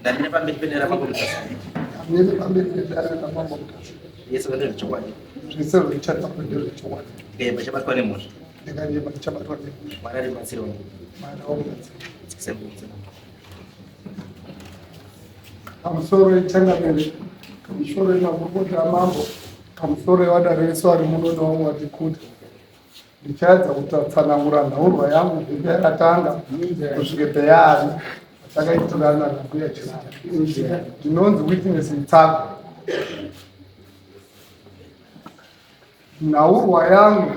Ndamire pamberi pedare raMambo Mutasa. Ndamire pamberi pedare raMambo Mutasa. Zvese ndezvechokwadi. Zvese zvichataurwa ndezvechokwadi. Ndikayemba chabatwa nemhosva. Ndikayemba chabatwa nemhosva. Mwari ari mubatsiri wangu. Mwari wamubatsiri. Sembunza. Pamusoro yechangamire, pamusoro yemakurukota amambo, pamusoro yevadare vese vari muno nevamwe vati kure. Ndichaedza kutsanangura nhaurwa yangu kubva yakatanga kusvike peyari patakaitirana nambuya Chirara. Ndinonzi Witness Mutsago. Nhaurwa yangu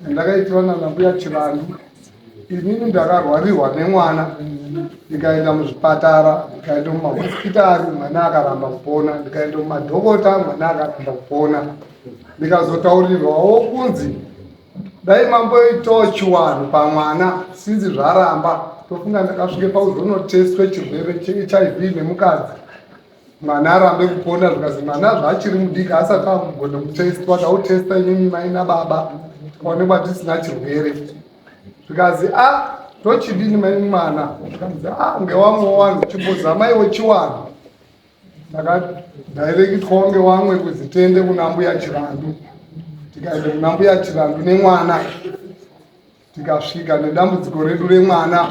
yandakaitirana nambuya Chirandu, inini ndakarwarirwa nemwana ndikaenda muzvipatara, ndikaenda mumahospitari, mwana akaramba kupona, ndikaenda mumadhokota, mwana akaramba kupona. Ndikazotaurirwawo kunzi dai mamboitawo chiwanhu pamwana sinzi zvaramba. Tofunga ndakasvike pakuzonotestwe chirwere cheHIV nemukadzi, mwana arambe kupona, zvikazi mwana zvaachiri mudiki asati akugona kutestwa, tautesta imimi mai nababa tikaonekwa tisina chirwere. Zvikazi a tochidini mai mwana, zvikanzi a ngewamwe wanhu chimbozamaiwo chiwanhu. Ndakadairekitwawo ngewamwe kuzi tiende kuna mbuya Chirandu. Tikaenda kuna mbuya Chirandu nemwana, tikasvika nedambudziko redu remwana.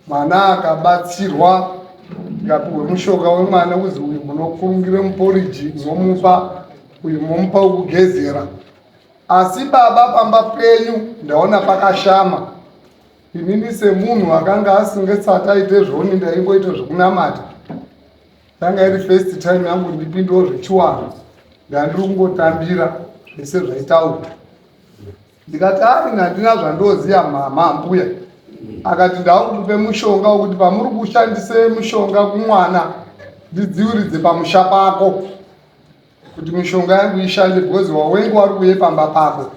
Mwana akabatsirwa, tikapiwe mushonga wemwana kuzi uyu munokurungire muporiji momupa, uyu momupa wekugezera. Asi baba pamba penyu ndaona pakashama. Inini semunhu akanga asingasati aite zvoni, ndaingoita zvekunamata. Tanga iri first time yangu ndipindewo zvechiwanhu, ndandiri kungotambira zvese zvaitaurwa. Ndikati ari handina zvandoziva mama mbuya. Akati ndakukupe mushonga wekuti pamuri kushandise mushonga kumwana ndidziviridze pamusha pako kuti mishonga yangu ishande because wawengi wari kuye pamba pako.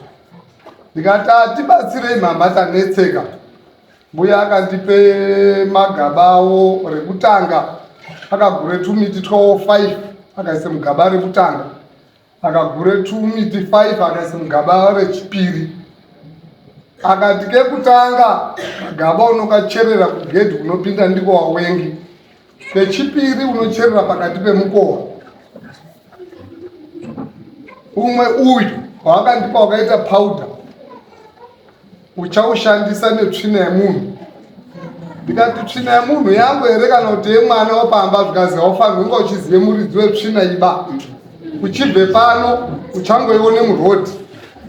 Ndikati atibatsirei mama, tanetseka. Mbuya akandipe magaba awo rekutanga, akagure tumiti twawo 5 akaise mugaba rekutanga, akagure tumiti 5 akaise mugaba rechipiri. Akati kekutanga kagaba unokacherera kugedhi kunopinda ndiko wawengi, kechipiri unocherera pakati pemukowa. Umwe uyu waakandipa wakaita powder, uchaushandisa netsvina yemunhu. Ndikati tsvina yemunhu yangu here kana kuti yemwana wapamba? Zvikazi haufanirwi kunge uchizive muridzi wetsvina iba. Uchibve pano uchangoione murodhi,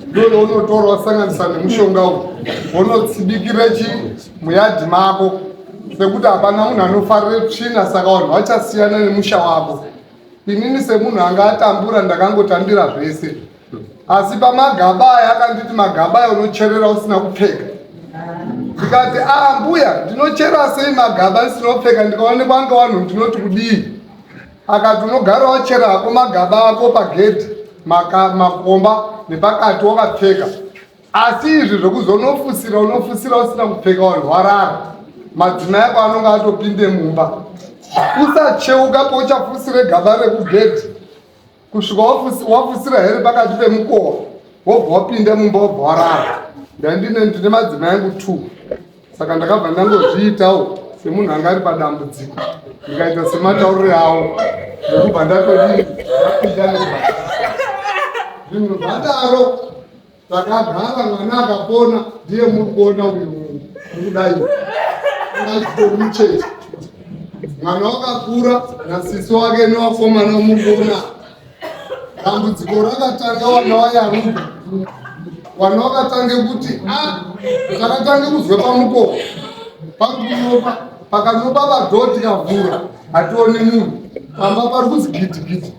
ndoyo unotora wasanganisa nemushonga uyu, wonotsibikire chi muyadhi mako, sekuti hapana munhu anofarire tsvina, saka vanhu vachasiyana nemusha wako. Inini semunhu anga atambura ndakangotambira zvese, asi pamagaba aya akanditi magaba aya unocherera usina kupfeka. Ndikati a mbuya, ndinochera sei magaba ndisina kupfeka? Ndikaonekwa ngevanhu ndinoti kudii? Akati unogara wachera hako magaba ako pagedhi makomba nepakati wakapfeka, asi izvi zvekuzonofusira unofusira usina kupfeka, vanhu warara, madzimai ako anonge atopinde mumba. Usacheuka pouchafusire gaba rekugedhi kusvika wafusira here pakati pemukowa, wobva wapinda mumba wobva warara. Ndandine ndine madzimai angu 2, saka ndakabva ndangozviitawo semunhu anga ari padambudziko, ndikaita semataurire avo, ndokubva ndatodii, ndapinda nekubva zvinhu zvadaro. Takagara, mwana akapona, ndiye muri kuona uyu mukudai achitori mucheche. Mwana wakakura nasisi wake nevakomana mukuona. Dambudziko rakatanga wana wayaruka, wana wakatange kuti a takatange kuzwe pamukova pari kunopa, pakanopa padhoo tikavhura hationi munhu pamba, pari kuzi gidi gidi.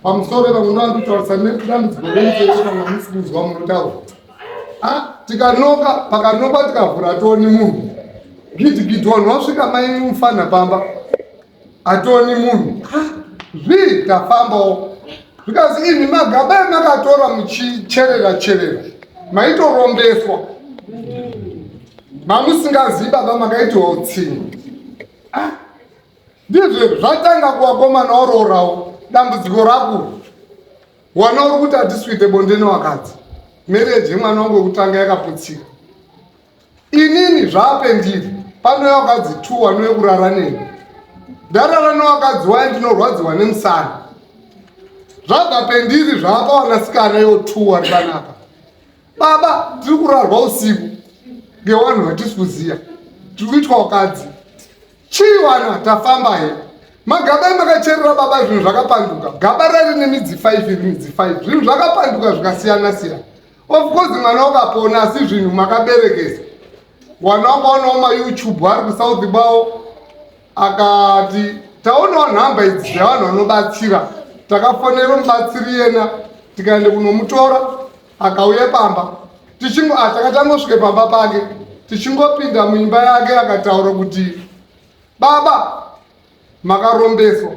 Pamusoro vamwe ndovandikutaurisa nedambudziko remusoro, kana musi kunzwa munotaura. Tikanoka, pakanopa tikavhura hationi munhu, gidi gidi, vanhu vasvika mai mufana pamba hationi munhu. Zvii tafambawo, zvikazi imi magaba emakatora muchicherera cherera maitorombeswa, mamusingazivi baba makaitiwa utsinye. Ndizvo zvatanga kuvakomana oroorawo, dambudziko rakuru. Wana uri kuti hatisi bonde nevakadzi. Marriage yemwana wangu wekutanga yakaputsika. Inini zvaapendiri panouya vakadzi 2 vanouya kurara neni. Ndarara newakadzi waye ndinorwadziwa nemusana. Zvabva pendiri zvapa wanasikana yotuwa wari panapa. Baba, tiri kurarwa usiku ngewanhu vatisi kuziya. Tiri kuitwa wakadzi. Chii wana tafamba he. Magaba emakacherera baba zvinhu zvakapanduka. Gaba rari nemidzi 5 iri midzi 5. Zvinhu zvakapanduka zvikasiyana siyana. Of course mwana wakapona asi zvinhu makaberekesa. Wana wakaonawo maYouTube ari kuSouth bawo akati taonawo nhamba idzi dzevanhu vanobatsira. Takafonera mubatsiri yena tikaenda kunomutora akauya pamba. Tichingo ah, takatangosvike pamba pake tichingopinda muimba yake akataura kuti baba makarombeswa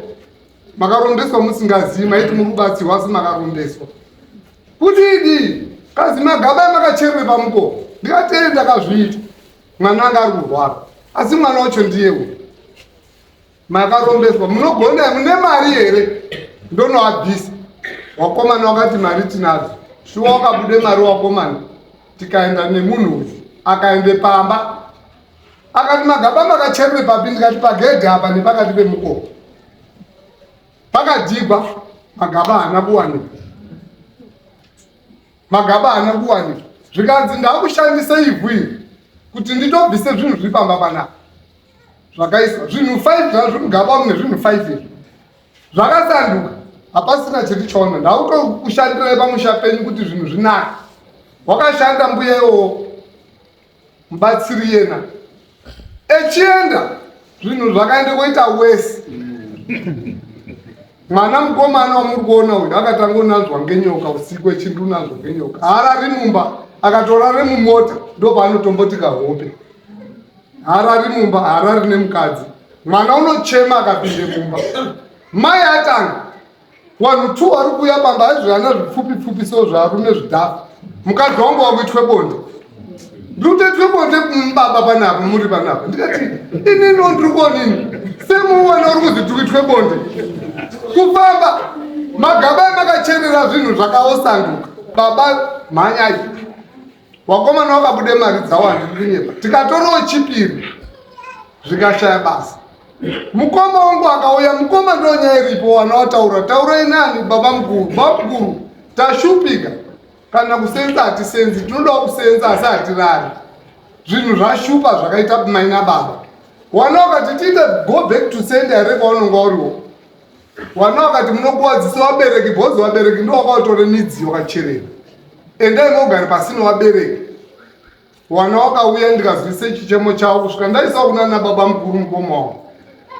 makarombeswa musingazivi maiti muri kubatsirwa asi makarombeswa kuti idii kazi magaba emakacherere pamukova ndikatee ndakazviita mwana anga ari kurwara asi mwana wacho ndiye uyu makarombeswa munogona mune mari here ndonoabvisa wakomana wakati mari tinadzo shuwa wakabude mari wakomana tikaenda nemunhu uyu akaende pamba akati magaba makacherere papi ndikati pagedhi apa nepakati pemukova pakadhigwa magaba haana kuwanikwa magaba haana kuwanikwa zvikanzi ndakushandisa ivhu iri kuti nditobvise zvinhu zviri pamba panapa zvakaiswa zvinhu 5 zvazvo mugaba mune zvinhu 5 izvi zvakasanduka hapasina chetichaona ndakutokushandirai pamusha penyu kuti zvinhu zvinake wakashanda mbuya iwowo mubatsiri yena echienda zvinhu zvakaenda koita wesi mwana mukomana wamuri kuona uyu akatanga unanzwa ngenyoka usiku echindi unanzwa ngenyoka haarari mumba akatorare mumota ndopaanotombotika hope haarari mumba haarari nemukadzi mwana unochema akapinde mumba mai atanga Wanhu two wari kuuya pamba aizvana zvipfupi pfupi so zvarume zvidhafu. Mukadzi wangu wakuitwe bonde. Ndiri kutoitwe bonde baba panapa muri panapa. Ndikati ini no ndiri kuonini. Semuwana uri kuzi tiri kuitwe bonde. Kufamba magaba emakacherera zvinhu zvakaosanduka. Baba mhanyai. Wakomana wakabude mari dzawanda ndiri kunyepa. Tikatorawo chipiri zvikashaya basa. Mukoma wangu akauya, mukoma ndo nyaya iripo, wana wataura taurai nani baba mukuru. Baba mukuru tashupika, kana kusenza hatisenzi, tinodawo kusenza asi hatirari. Zvinhu zvashupa zvakaita mai nababa. Wana wakati tiite go back to sender here kwaunonga uriwo. Wana wakati munokuwadzisa vabereki bhozi vabereki ndo wakautore midzi wakacherera. Endai mogare pasina vabereki. Wana wakauya ndikazwise chichemo chavo kusvika ndaisa kuna na baba mukuru mukoma wangu.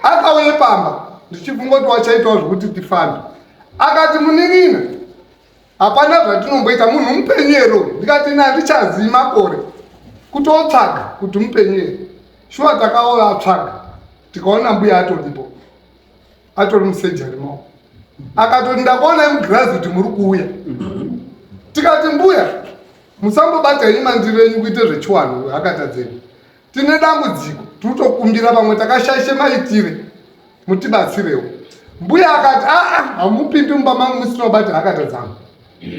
Akauye pamba ndichifunga kuti wachaitawo zvekuti tifambe. Akati munin'ina hapana zvatinomboita munhu mupenyu here uyu ndikati ini handichazivi makore kutotsvaga kuti mupenyu here shuwa takaoatsvaga tikaona mbuya atoripo atori musejari mao akatoti ndakuonai mugirazi kuti muri kuuya tikati mbuya musambobata henyu mandiro enyu kuite zvechiwanhu akatadzeni tine dambudziko tiri kutokumbira pamwe takashaishe maitire mutibatsirewo mbuya akati aa hamupindi mumba mangu musina kubata hakata dzangu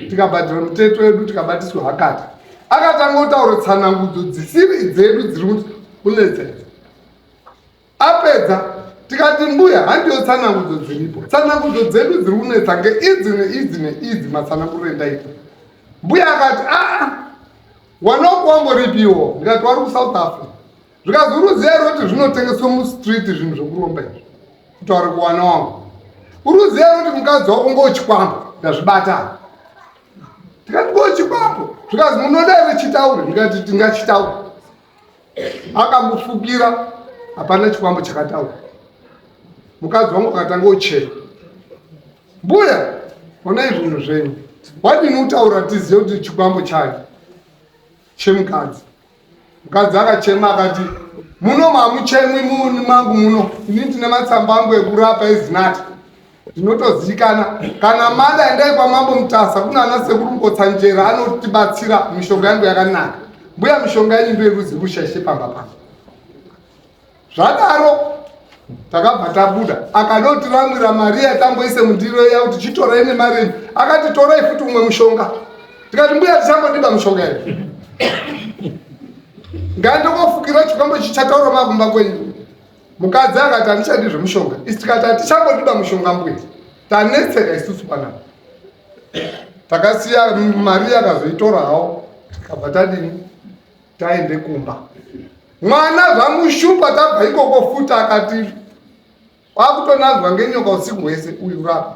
tikabhadhira muteto wedu tikabatiswa hakata akatanga kutaura tsanangudzo dzisiri dzedu dziri kunetsa idzi Apedza tikati mbuya handiyo tsanangudzo dziripo, tsanangudzo dzedu dziri kunetsa ngeidzi neidzi neidzi matsananguriro endaita. Mbuya akati aa wanoko wamboripiwo ndikati wari kuSouth Africa. Zvikazi uruziva here kuti zvinotengeswa mustreet zvinhu zvekuromba izvi kutaura kuwana wangu. Uruziva here kuti mukadzi wako ngochikwambo ndazvibata. Ndikati ngochikwambo zvikazi munoda here chitaure ndikati tingachitaure. akamufukira hapana chikwambo chakataura mukadzi wangu akatanga uchema mbuya onai zvinhu zvenyu wadini utaura tizive kuti chikwambo chayo chemukadzi mukadzi akachema akati muno mamuchemwi muni mangu muno ini ndine matsamba angu ekurapa ezinata Ndinotoziikana kana mada endai kwamambo Mutasa kuna ana sekuru Mukotsanjera anotibatsira mishonga yangu yakanaka. Mbuya mishonga yenyu ndoyerudzi rushaishe pamba pano. Zvadaro takabva tabuda akanotiramwira mari yatamboise mundiro iya kuti chitorai nemari yenyu akati torai futi umwe mushonga tikati mbuya tichambodiba mushonga yedu ngandokofukira chikwambo chichataura makumba kwenyu. Mukadzi akati handichadi zvemushonga, isi tikati hatichambodiba mushonga mbuya, tanetseka isusu panapa. Takasiya mari yakazoitora hawo, tikabva tadini taende kumba. Mwana zvamushupa tabva ikoko futi akati wakutonanzwa ngenyoka usiku hwese uyu rapa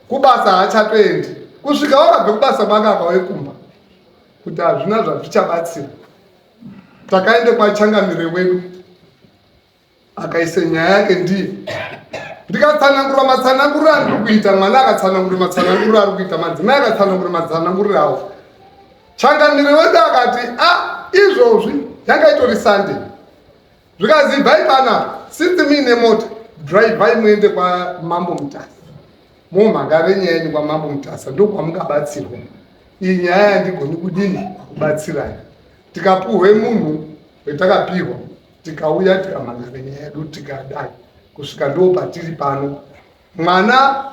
kubasa haachatoendi kusvika wakabve kubasa kwake akauye kumba kuti hazvina zvazvichabatsira. Takaende kwachangamire wedu akaise nyaya yake ndiye ndikatsanangura matsananguriro andiri kuita mwana akatsanangura matsananguriro ari kuita madzimai akatsanangura matsananguriro awo changamire wedu akati a ah, izvozvi yanga itori sunday zvikanzi ibvai panapa since muine mota drivai muende kwamambo mutasa momhangare nyaya yenyu kwamambo mutasa ndokwamungabatsirwa iyi nyaya yandigoni kudini kubatsirai tikapuhwe munhu wetakapihwa tikauya tikamhangare nyaya yedu tikadai kusvika ndo patiri pano mwana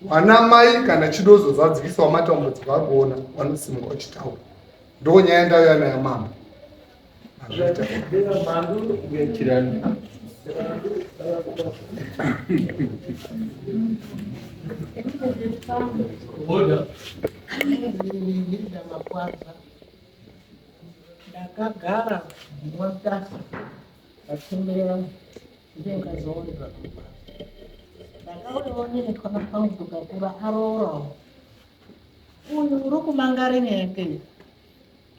wana mai kana chidozozadzikisawo matambudziko ari kuona wanosimuka uchitaura ndo nyaya ndauya nayo mambo Ndakagara mwatasa vachembera ndiye mukadzi wangu ndakauyawo nene twana twangu tukakura aroorawo uyu uri kumangara nyaya yake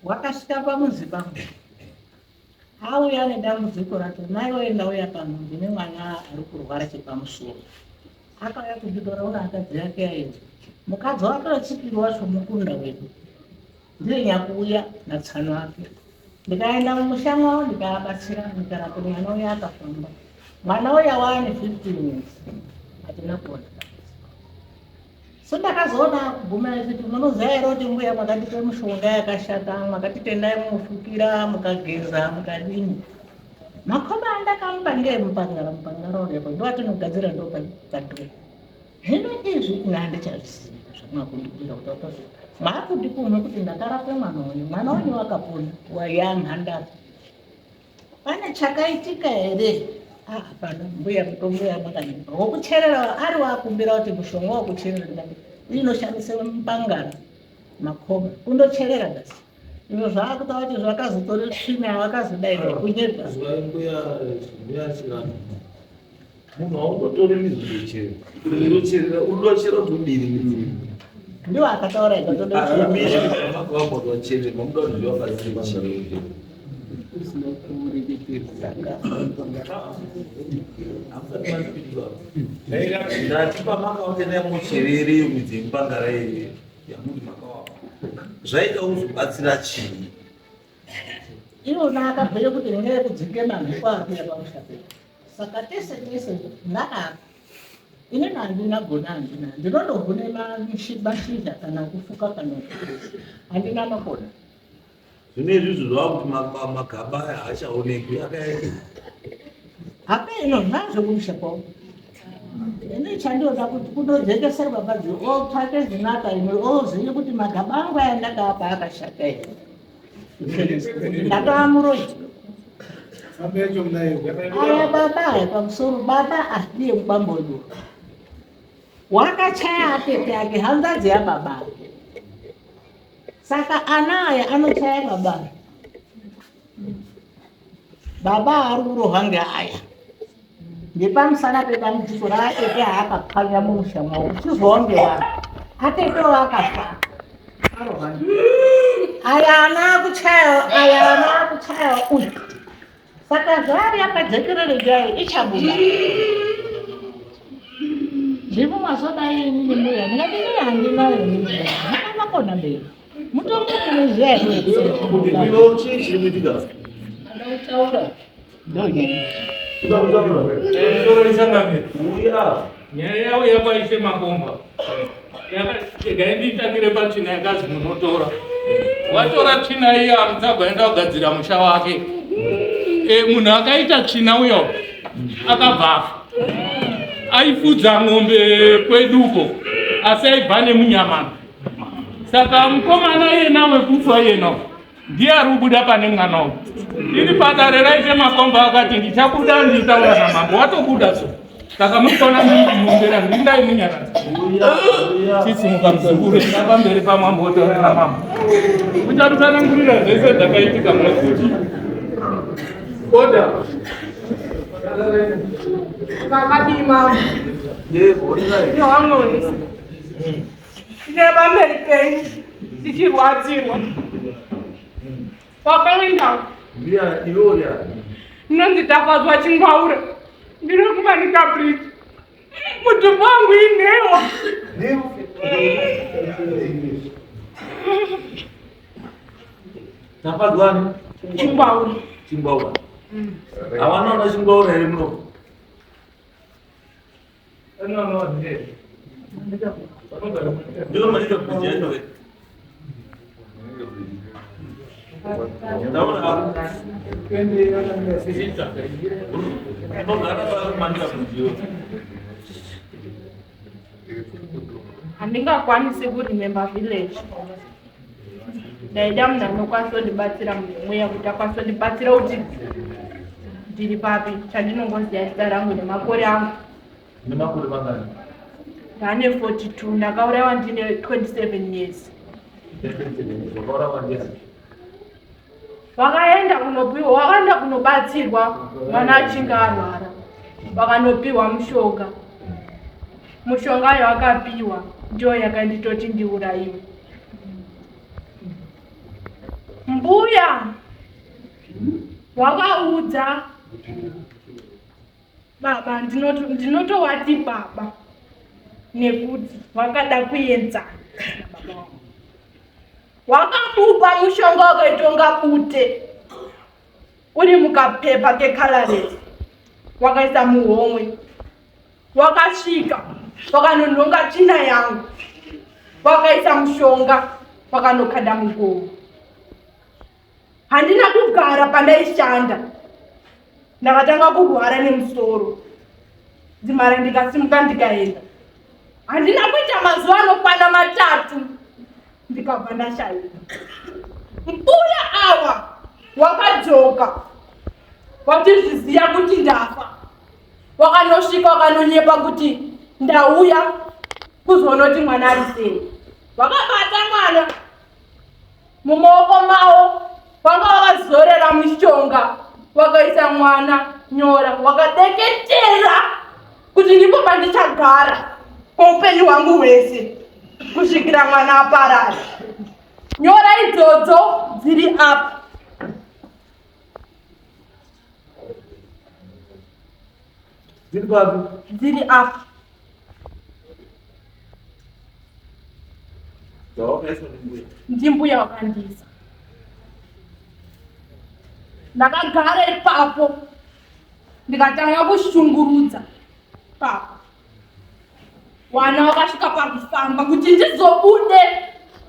Wakasvika pamuzi pangu auya nedambudziko rake, mai woye ndauya pano ndine mwana ari kurwara chepamusoro. Akauya kunditora una akadzi yake aidzi mukadzi wake wechipiri wacho mukunda wedu ndiye nyakuuya natsano ake. Ndikaenda mumusha mwavo ndikaabatsira ndikarapa mwana uya akafamba. Mwana uya waane 15 years hatina kuona. So ndakazoona kuguma achiti munoziva here kuti mbuya makatipa mishonga yakashata makatitendai mufukira mukageza mukadini makoma andakamupa ngeemupangara mupangara uripo ndoatinogadzira ndopadhuwe zvino izvi ini handichazviziva zvamakundibuira kuti wakazo maakundipumha kuti ndakarape mwana wenyu mwana wenyu wakapona wayamhandara Pane chakaitika here? Ah, hapana mbuya mutombo yamakandipa wokucherera ari wakumbira kuti mushonga wokucherera ndikati inoshandisa mupangara makoma kundocherera basi izvo zvaakuta kuti zvakazotore tsvina vakazodai kunyepa mbuya mbuya chivanhu Munhu haungotori midzi unocherera. Unocherera unochera kuti udini midzi. Ndiwo akataura ega toda Midzi makavamba kuti wacherera mamuda kuti zvivabatsire chii. Ndati pamakaona endai mucherere iyo midzi yemupangara iyi yamuti makawapa. Zvaida kuzobatsira chii? Iwona akabhuya kuti ngeyekudzinge mamhepo ari kuuya pamusha pedu. Saka tese tese naapa inini handina gona handina ndinondohune mashizha kana kufuka kana handina makona. Zvino izvizvi zvava kuti magaba aya haachaonekwi akaenda. Hapeno nazvo kumusha kwavo. Ini chandinoda kuti kundojekeserwa badzi otsvake zinaka imwe ozive kuti magaba angu aya ndakaapa akashata here. Ndatova muroyi. Aya baba aya pamusoro baba asiye mukwambo wedu. Wakachaya atete ake hanzvadzi yababa ake. Saka ana aya anochaya baba. Baba ari kurohwa ngeaya. Ngepamusana pedambudziko raatete aakapwanya mumusha mwawo uchizwawo ngevanhu. Atetewo akafa. Arohwa aya ana akuchayawo aya ana akuchayawo uyu. Saka zvaari akajekerere jai ichabuda. Ndimo mazodai inini mbuya ndingati nei handinayo inini. Makona mberi. Mutombo munoziva here? Chii chiri kuitika? Andautaura. Nyaya yauya kwaishe Makomba regai ndiitangire patsvina yakazi munotora watora tsvina iya amutsagwa enda kugadzira musha wake e, munhu akaita tsvina uyo akabva afa aifudza ng'ombe kweduko asi aibva nemunyamana saka mukomana iyena wekufa iyena Ndiye ari kubuda pane mwana uyu. Iri padare raite makomba akati ndichabuda nditaura namambo watobuda so. Saka mukona mumbera ndindai munyaradza. Chisimuka muzukuru enda pamberi pamambo wotaura namambo. Uchatsanangurira zvese zvakaitika munogoti. Order. Makadii mama? Yebo, Yohangoni. Ndine pamberi penyu ndichirwadzirwa. Wakaenda. Ndiya iwe Ndinonzi Tafadzwa Chingwaura. Ndiri kumanika bridge. Mutumbi wangu inhewa. Tafadzwa ani? Chingwaura. Chingwaura. Hawana una chingwaura here muno? Ndiko manika bridge yacho here? Ndaona hapo. Unogara pari kumanika bridge iwe. Handingakwanisi kuremember village. Ndaida munhu anokwanisa kundibatsira munhu mweya kuti akwanise kundibatsira kuti ndiri papi chandinongoziva zita rangu nemakore angu. Nemakore mangani? Ndane 42 ndakaurayiwa ndine 27 years. Wakaurawa ndiani? Vakaenda kunopiwa, vakaenda kunobatsirwa mwana achinge arwara, vakanopiwa mushonga. Mushonga yawakapiwa ndiyo yakanditoti ndiurayiwe. Mbuya wakaudza baba, ndinotowati baba nekuti wakada kuenzana nababa wangu. Wakamupa mushonga wakaitonga bute uri mukapepa kekalareti, wakaisa muhomwe, wakasvika wakanonhonga tsvina yangu, wakaisa mushonga wakanokanda mugomo. Handina kugara pandaishanda, ndakatanga kurwara nemusoro dzimara ndikasimuka ndikaenda. Handina kuita mazuva anokwana matatu ndikabva ndashaika. Mbuya awa wakadzoka wachizviziva kuti ndafa, wakanosvika wakanonyepa kuti ndauya kuzoona kuti mwana ari sei. Wakabata mwana mumaoko mavo, wanga wakazorera mushonga, wakaisa mwana nyora, wakadeketera kuti ndipo pandichagara kweupenyu hwangu hwese kusvikira mwana aparara. Nyora idzodzo dziri apa. Dziri papi? Dziri apa. Dzawakaiswa ndimbuya. Ndimbuya wakandiisa. Ndakagara ipapo ndikatanga kushungurudza papa. Wana wakasvika pakufamba kuti ndizobude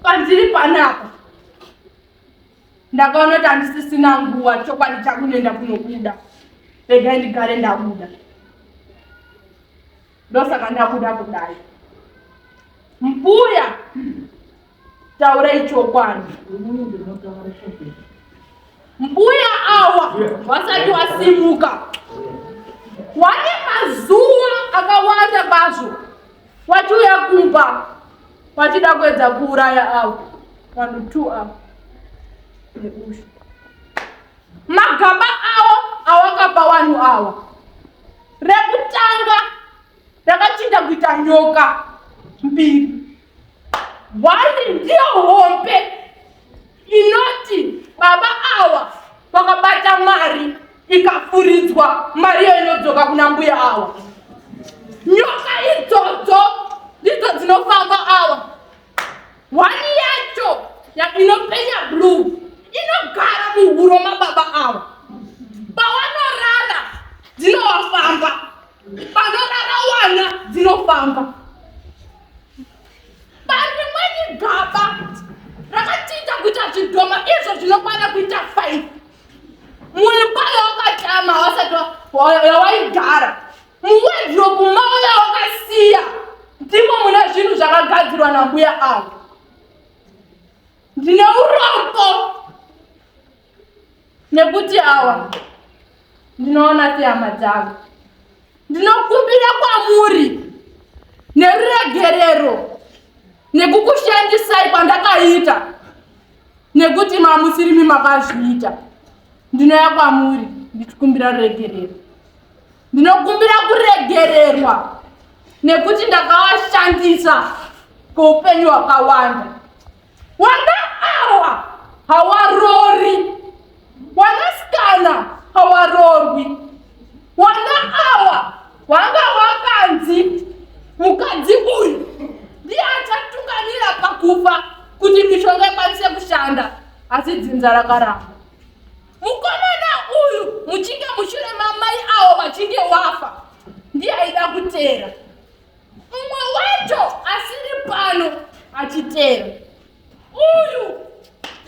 pandiri panapa. Ndakaona kuti handisisina nguva, chokwadi chakunoenda kunobuda. Regai ndigare ndabuda. Ndosaka ndabuda kudai. Mbuya, taurai chokwadi. Mbuya awa wasati wasimuka, wane mazuva akawanda kwazvo wachiuya kumba wachida kuedza kuuraya avo vanhu 2 avo neushu. Magaba awo awakapa vanhu awa, rekutanga rakachinja kuita nyoka mbiri. One ndiyo hombe inoti baba awa vakabata mari ikafuridzwa, mari iyo inodzoka kuna mbuya awa. Nyoka idzodzo ndidzo dzinofamba awa. One yacho inopenya blue inogara muhuro mababa awa. Pawanorara dzinovafamba, panorara wana dzinofamba. Parimweni gaba rakachinja kuita zvidhoma izvo zvinokwana kuita 5. Muimba yawakatama wasati yawaigara, muwardrobe mavo yawakasiya ndimo mune zvinhu zvakagadzirwa nambuya avo. Ndine urombo Nekuti awa ndinoona sehama dzangu. Ndinokumbira kwamuri neruregerero nekukushandisai kwandakaita nekuti mamusirimi makazviita. Ndinouya kwamuri ndichikumbira ruregerero. Ndinokumbira kuregererwa nekuti ndakawashandisa kweupenyu hwakawanda. Wana awa hawarori, wanasikana hawarorwi. Wana awa wanga wakanzi mukadzi uyu ndiye achatungamira pakufa kuti mishonga ikwanise kushanda, asi dzinza rakaramba. Mukomana uyu muchinge mushure mamai awo vachinge wafa ndiye aida kuteera. Umwe wacho asiri pano achiteera. Uyu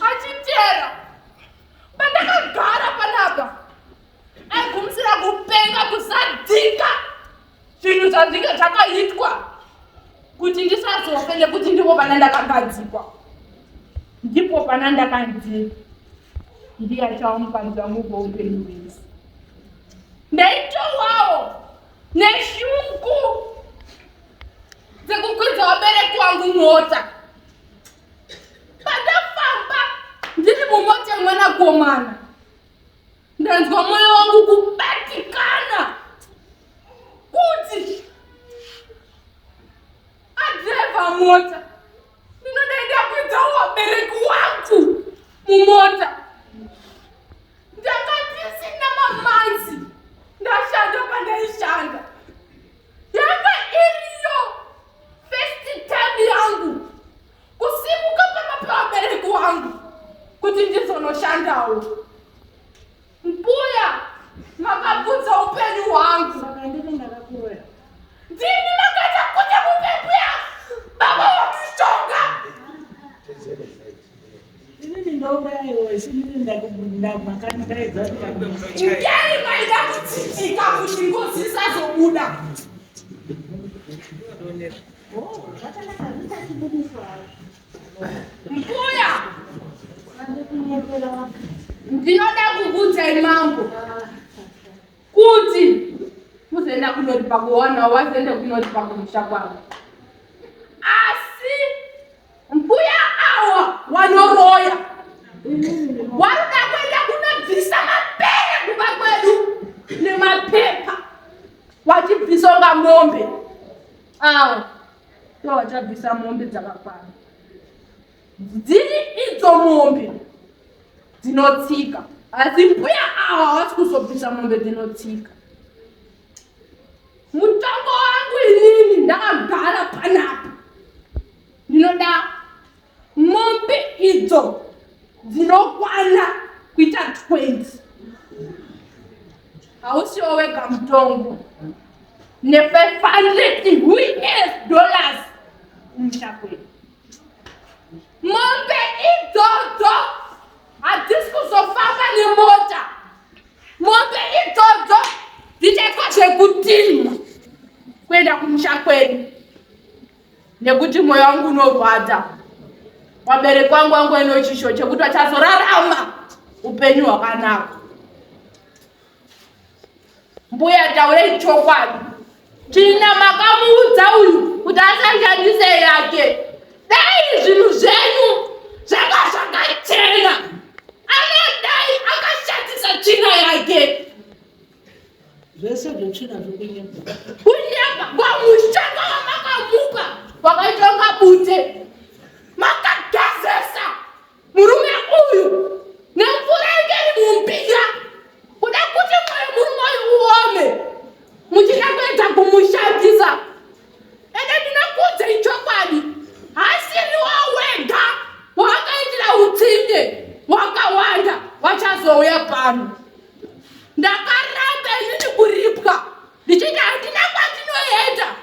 achiteera. Pandakagara panapa aigumisira kupenga kusadzika zvinhu zvandinge zvakaitwa kuti ndisazofe nekuti ndipo pana ndakagadzikwa ndipo pana ndakanzi ndiye achava mukadzi wangu kweupenyu hwese ndaitowawo neshungu dzekukwidza vabereki wangu mota pandafamba ndiri mumota yemwanakomana Ndanzwa moyo wangu kubatikana kuti adhiraivha mota ndinoda ndakwidza vabereki wangu mumota ndanga ndisina mamanzi ndashanda pandaishanda yanga iriyo first time yangu kusimuka pamba pevabereki wangu kuti ndizonoshandawo Mbuya, makabvunza upenyu hwangu. Saka ndini ndakakuroya. Ndini makaita kuti mupe mbuya baba wamishonga. Inini ndouraya iwe, inini ndakandaidza Ngei maida kutsitsika kuti ngozi isazobuda. Oh, zvakanaka zvichachibudiswa. Mbuya, ndinoda kukuudzai mambo kuti muzoenda kunoripa kuwana wazoenda kunoripa kumusha kwavo asi mbuya awa wanoroya waruda kuenda kunobvisa mapere kumba kwedu nemapepa wachibvisa unga mombe awa Ndivo vachabvisa mombe dzakakwana. Dziri idzo mombe dzinotsika. Asi mbuya ava havasi kuzobvisa mombe dzinotsika. Mutongo wangu inini ndakagara panapa. Ndinoda mombe idzo dzinokwana kuita 20. Hausiwo wega mutongo. Ne 500 US dollars kumusha kwedu. Mombe idzodzo hadzisi kuzofamba nemota. Mombe idzodzo dzichaitwa zvekutinwa kuenda kumusha kwedu nekuti mwoyo wangu unorwadza. Vabereki vangu vangu vaine chisho chekuti vachazorarama upenyu hwakanaka. Mbuya taurei chokwadi. Tsvina makamuudza uyu kuti asashandise yake. Dai zvinhu zvenyu zvanga zvakachena. Anodai akashandisa tsvina yake. Zvese zvetsvina zvekunyepa. Kunyepa kwamushonga wamakamupa wakaita kunga bute. Makagezesa Murume uyu nemvura inge iri mumbira kuda kuti mwoyo murume uyu uome muchida kuedza kumushandisa. Ende ndinokuudzai chokwadi, hasiriwo wega waakaitira utsinye wakawanda wachazouya pano. Ndakaramba inini kuripwa ndichiti handina kwandinoenda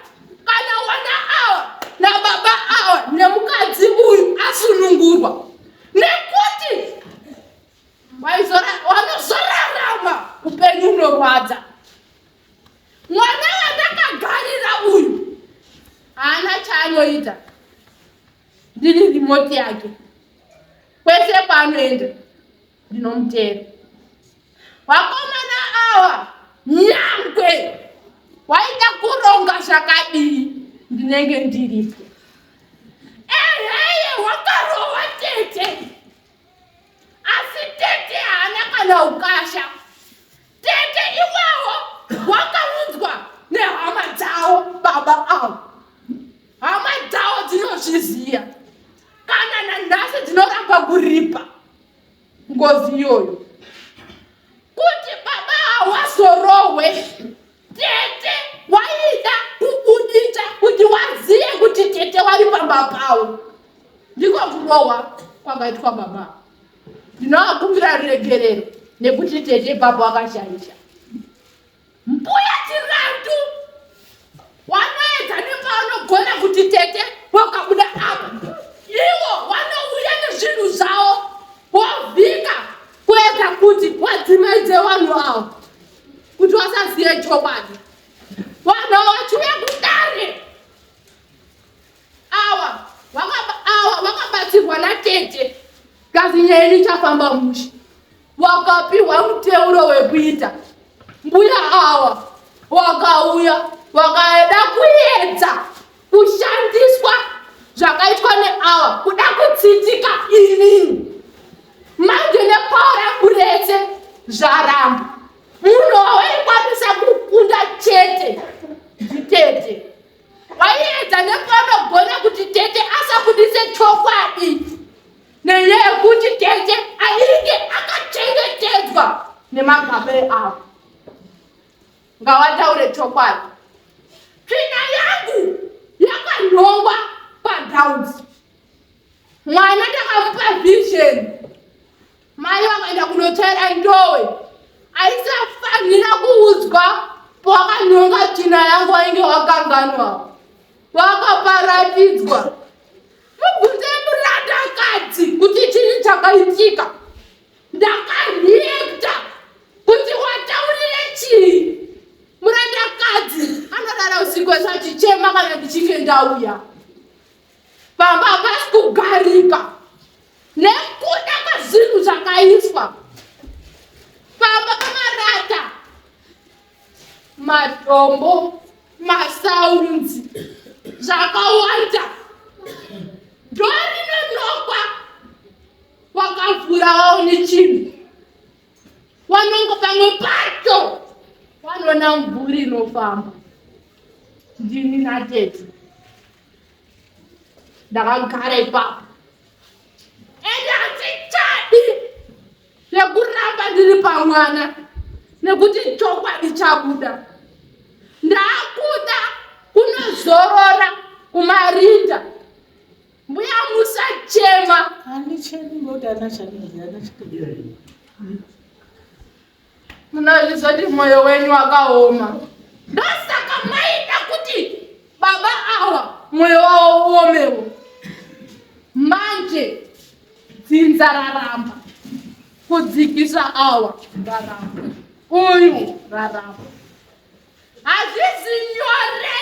kana wana awa nababa awa nemukadzi uyu asunungurwa nekuti wanozorarama upenyu unorwadza mwana wandakagarira uyu haana chaanoita ndiri rimoti yake kwese kwaanoenda ndinomuteera. Vakomana ava nyangwe waida kuronga zvakadii ndinenge ndiripo. Eheye wakarova tete asi tete haana kana ukasha. Tete iwawo wakaunzwa nehama dzawo baba avo. Hama dzawo dzinozviziva kana nanhasi dzinoramba kuripa ngozi iyoyo kuti baba hawazorohwe tete waida kubudita kuti waziye kuti tete wari pamba pawo ndiko kurohwa kwakaitwa baba ndinovakumbira ruregerero nekuti tete ipapo akashaisha Mbuya Chirandu wanoedza nepavanogona kuti tete wakabuda apa iwo wanouya nezvinhu zvavo wovhika kuedza kuti wadzimaidze vanhu avo kuti wasazive chokwadi vanhu vachiuya kudare awa awa vakabatsirwa natete kazi nyaya yenyu ichafamba mushe wakapiwa muteuro wekuita mbuya awa wakauya wakaeda kuedza kushandiswa zvakaitwa neawa kuda kutsitika inini manje nepawa rangu rese zvaramba munhu wawaikwanisa kukunda chete nditete waiedza nepaunogona kuti tete asabudise chokwadi nenyaya yekuti tete ainge akachengetedzwa nemagabe avo ngawataure chokwadi tsvina yangu yakanhongwa padowns mwana ndakamupa vision mai vakaenda kunotsvaira ndowe aisafanira kuudzwa pawakanhonga tsvina yangu wainge wakanganwa wakaparatidzwa mubvunze murandakadzi kuti chii chakaitika ndakareacta kuti wataurire chii murandakadzi anorara usiku wese achichema kana ndichinge ndauya pamba hapasi kugarika nekuda kwezvinhu zvakaiswa pamba pamarata matombo masaunzi zvakawanda ndorinonokwa wakavhura waone chinhu wanongo pamwe pacho wanoona mvuri inofamba ndini natete ndakagara ipapo ende handichadi nekuramba ndiri pamwana nekuti chokwadi chabuda ndakuda kunozorora kumarinda mbuya musachema handichemi ngokuti ana chandinoziva ana chikudiwa Munozvizoti moyo wenyu wakaoma. Ndosaka maida kuti baba awa moyo wavo uomewo. Manje dzinza raramba kudzikisa awa raramba uyu raramba. Hazvizi nyore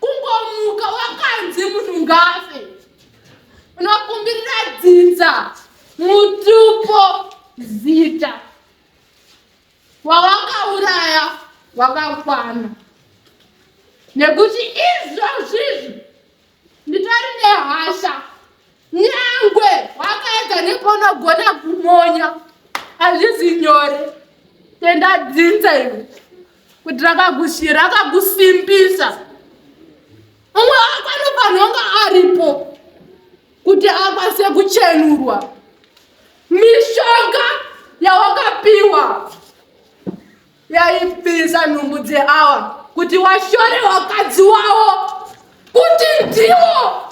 kungomuka wakanzi munhu ngafe. Unokumbirira dzinza, mutupo, zita. Wawakauraya wakakwana. Nekuti izvozvizvi nditori nehasha nyangwe wakaedza nepaunogona kumonya hazvizi nyore tenda dzinza iwe kuti rakakushira rakakusimbisa umwe wako anofanira kunge aripo kuti akwanise kuchenurwa mishonga yawakapiwa yaibvisa nhumbu dzeawa kuti washore wakadzi wawo kuti ndiwo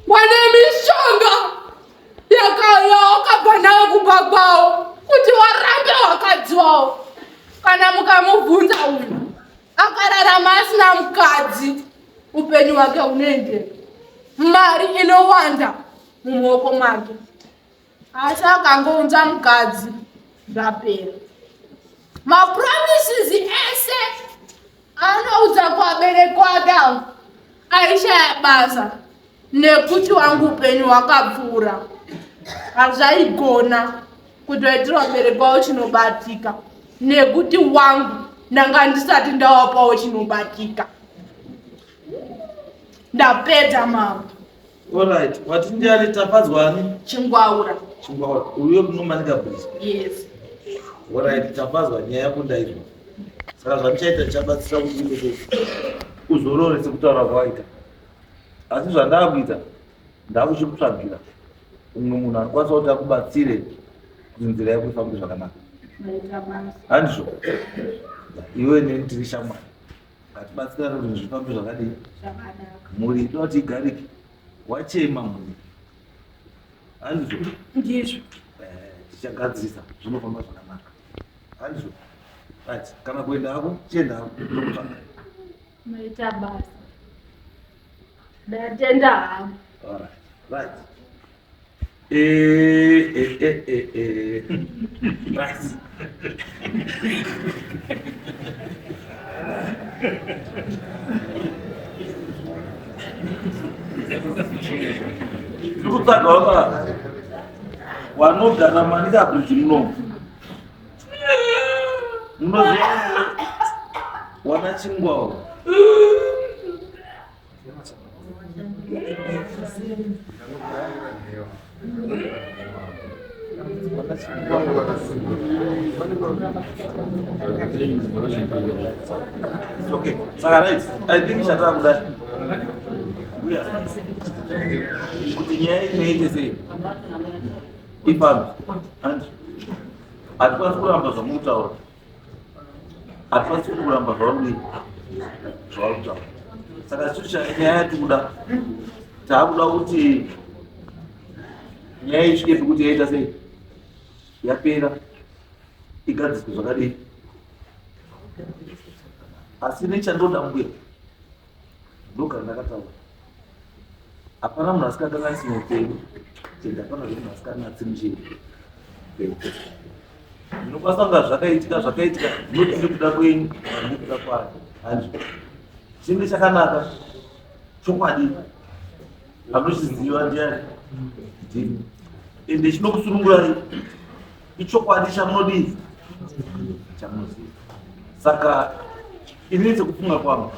wane mishonga yawakabva nayo kumba kwawo kuti warambe wakadzi wawo kana mukamubvunza uyu akararama asina mukadzi upenyu hwake hunoendeka mari inowanda mumaoko make asi akangounza mukadzi zvapera mapromises ese anoudza kuvabereki wake avo aishaya basa nekuti wangu upenyu hwakapfuura hazvaigona kutoitira vabereki wavo chinobatika. Nekuti wangu ndanga ndisati ndawapawo chinobatika. Ndapedza mambo. Alright, wati ndiani tafadzwa ani? Chingwaura. Chingwaura. Uyo kunomanika bridge. Yes. Alright, tafadzwa nyaya yako ndaizwa. Saka zvandichaita ndichabatsira kuti uite uzorore sekutaura kwawaita. Asi zvandakuita ndakuchikutsvagira umwe munhu anokwanisa kuti akubatsire kuti nzira yako ifambe zvakanaka. Handizvo? Iwe neni tiri shamwari. Ngatibatsirane kuti zvifambe zvakadii. Mhuri inoda kuti igarike. Wachema mhuri. Handizvo? Ndizvo. Eh, tichagadzirisa zvinofamba zvakanaka. Handizvo? Right. Kana kuenda hako, chienda hako. Ndokutsvaga. Maita basa. Ndatenda hangu. All right. Right. Eh, eh, eh, eh, eh. Right. Tiri kutsvaga waka wanogara manika bridge munomu. Munoziva wana chingwawo. Okay, saka right, I think chatakuda uya kuti nyaya inoite sei ifambe and hatikwanisi kuramba zvamukutaura hatikwanisi kuramba zvauri zvauri kutaura saka isu nyaya yatikuda taakuda kuti nyaya isvike pekuti yaita sei yapera igadziswe zvakadii asi nechandoda mbuya ndogara ndakataura hapana munhu asikakanganisi muupenyu tenda hapana zve munhu asikanatsi muchii zvinokwanisa kunga zvakaitika zvakaitika not nekuda kwenyu nekuda kwayo hanzvo chinge chakanaka chokwadi anochiziva ndiani ndini ende chinokusunungurai ichokwadi chamunodii chamunoziva saka inini sekufunga kwangu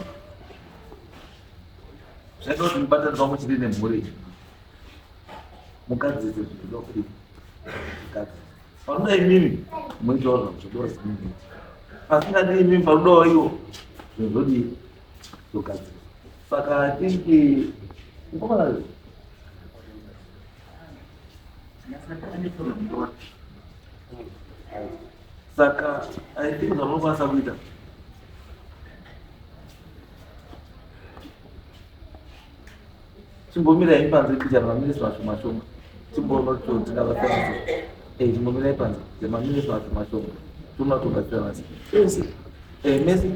zvaida kuti mubatani pamwe chete nemhuri mugadzise zvinoda kudii mugadzise panoda imimi moitawo zvamuchoda kuti muite pasingadi imimi panodawo iwo zvinhu zvodii zvogadzira saka i think mukomana saka i think zvamunokwanisa kuita Chimbomirai panze kuita maminitsi mashoma shoma. Chimboona kuti tingabatsirana sei. Eh, chimbomirai panze maminitsi mashoma shoma. Toona tobatsirana sei. Eh, Messi.